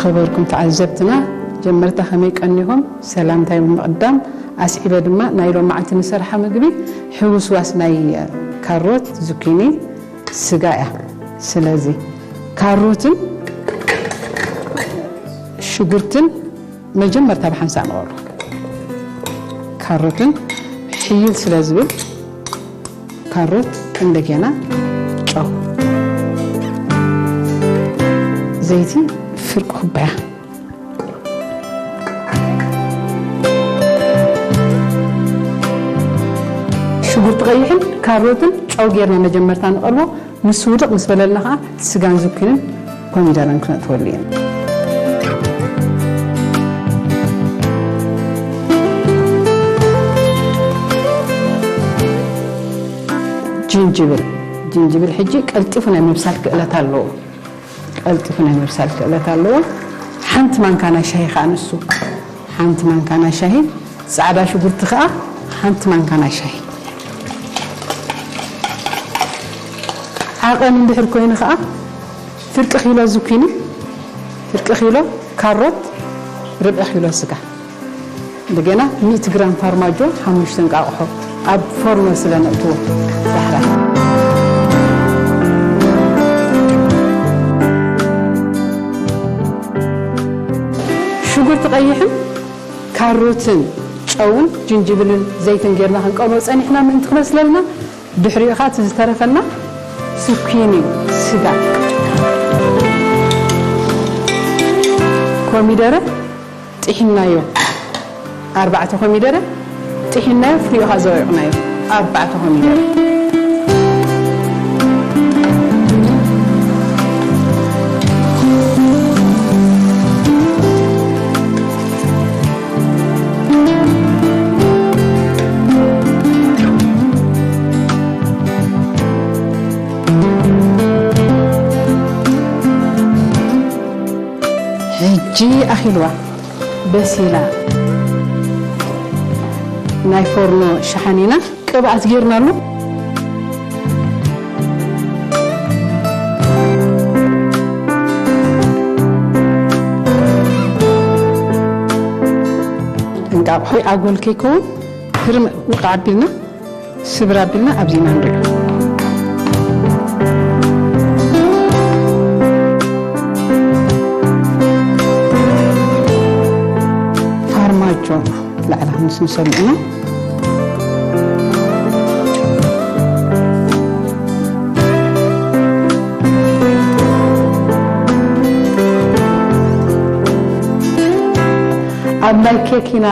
ነበርኩም ተዓዘብትና፣ ጀመርታ ከመይ ቀኒኹም? ሰላምታይ ብምቕዳም ኣስዒበ ድማ ናይ ሎማዓንቲ ንሰርሓ ምግቢ ሕውስዋስ ናይ ካሮት፣ ዙኪኒ፣ ስጋ እያ። ስለዚ ካሮትን ሽጉርትን መጀመርታ ብሓንሳእ ንቐርቦ። ካሮትን ሕይል ስለ ዝብል ካሮት እንደገና ጨው፣ ዘይቲ ፍርቂ ኩባያ፣ ሽጉርቲ ቀይሕን ካሮትን ጨው ጌርና መጀመርታ ንቐርቦ። ምስ ውድቕ ምስ በለልና ከዓ ስጋን ዝኩንን ኮሚደረን ክነእትወሉ እዮም። ጅንጅብል፣ ጅንጅብል ሕጂ ቀልጢፉ ናይ ምብሳል ክእለት ኣለዎ። ቀልጢፉ ናይ ምብሳል ክእለት ኣለዎ። ሓንቲ ማንካ ናይ ሻሂ ከዓ ንሱ፣ ሓንቲ ማንካ ናይ ሻሂ፣ ፃዕዳ ሽጉርቲ ከዓ ሓንቲ ማንካ ናይ ሻሂ። ዓቐን እንድሕር ኮይኑ ከዓ ፍርቂ ኪሎ ዙኪኒ፣ ፍርቂ ኪሎ ካሮት፣ ርብዒ ኪሎ ስጋ። እንደገና ሚእቲ ግራም ፋርማጆ፣ ሓሙሽተ እንቃቑሖ ኣብ ፎርኖ ስለ ነእትዎ ዳሕራይ። ሽጉርቲ ቀይሕን ካሮትን ጨውን ጅንጅብልን ዘይትን ጌርና ክንቀርቦ ጸኒሕና ምእንቲ ክበስለልና። ድሕሪኡ ኸኣ እቲ ዝተረፈና ዙኪኒ፣ ስጋ፣ ኮሚደረ፣ ጥሒናዮ፣ ኣርባዕተ ኮሚደረ ጥሒናዮ፣ ፍሪኡ ኸኣ ዘዊቕናዮ ኣርባዕተ ኮሚደረ። ሕጂ ኣኺልዋ፣ በሲላ። ናይ ፎርኖ ሸሓኒና ቅብኣት ጌርናሉ። እንቃቑሖ ኣጎል ከይከውን ህርም ውቃዕ ኣቢልና፣ ስብር ኣቢልና ኣብዚና ንሪኦ። ፋርማጆ ላዕላ ክንስንሰሉ ኢና። ኣብ ናይ ኬክ ኢና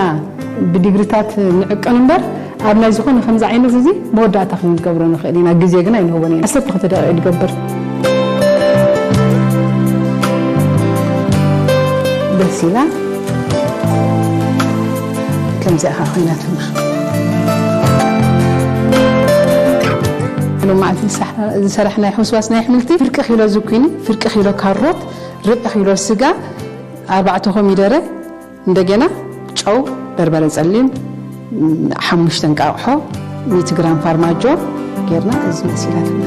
ብዲግሪታት ንዕቀን እምበር፣ ኣብ ናይ ዝኾነ ከምዚ ዓይነት እዚ መወዳእታ ክንገብሮ ንኽእል ኢና። ግዜ ግን ኣይንህቦን ኢና። ዓሰርተ ክልተ ደቂቕ ድገብር። በሲላ ከምዚኣ ኸዓ ኮይናትና። ሎማዓንቲ ዝሰራሕ-፣ ዝሰራሕናዮ ሕውስዋስ ናይ ኣሕምልቲ፣ ፍርቂ ኪሎ ዙኪኒ፣ ፍርቂ ኪሎ ካሮት፣ ርብዒ ኪሎ ስጋ፣ ኣርባዕተ ኮሚደረ፣ እንደገና ጨው፣ በርበረ ጸሊም፣ ሓሙሽተ እንቃቑሖ፣ ሚእቲ ግራም ፋርማጆ ጌርና እዚ መሲላትና።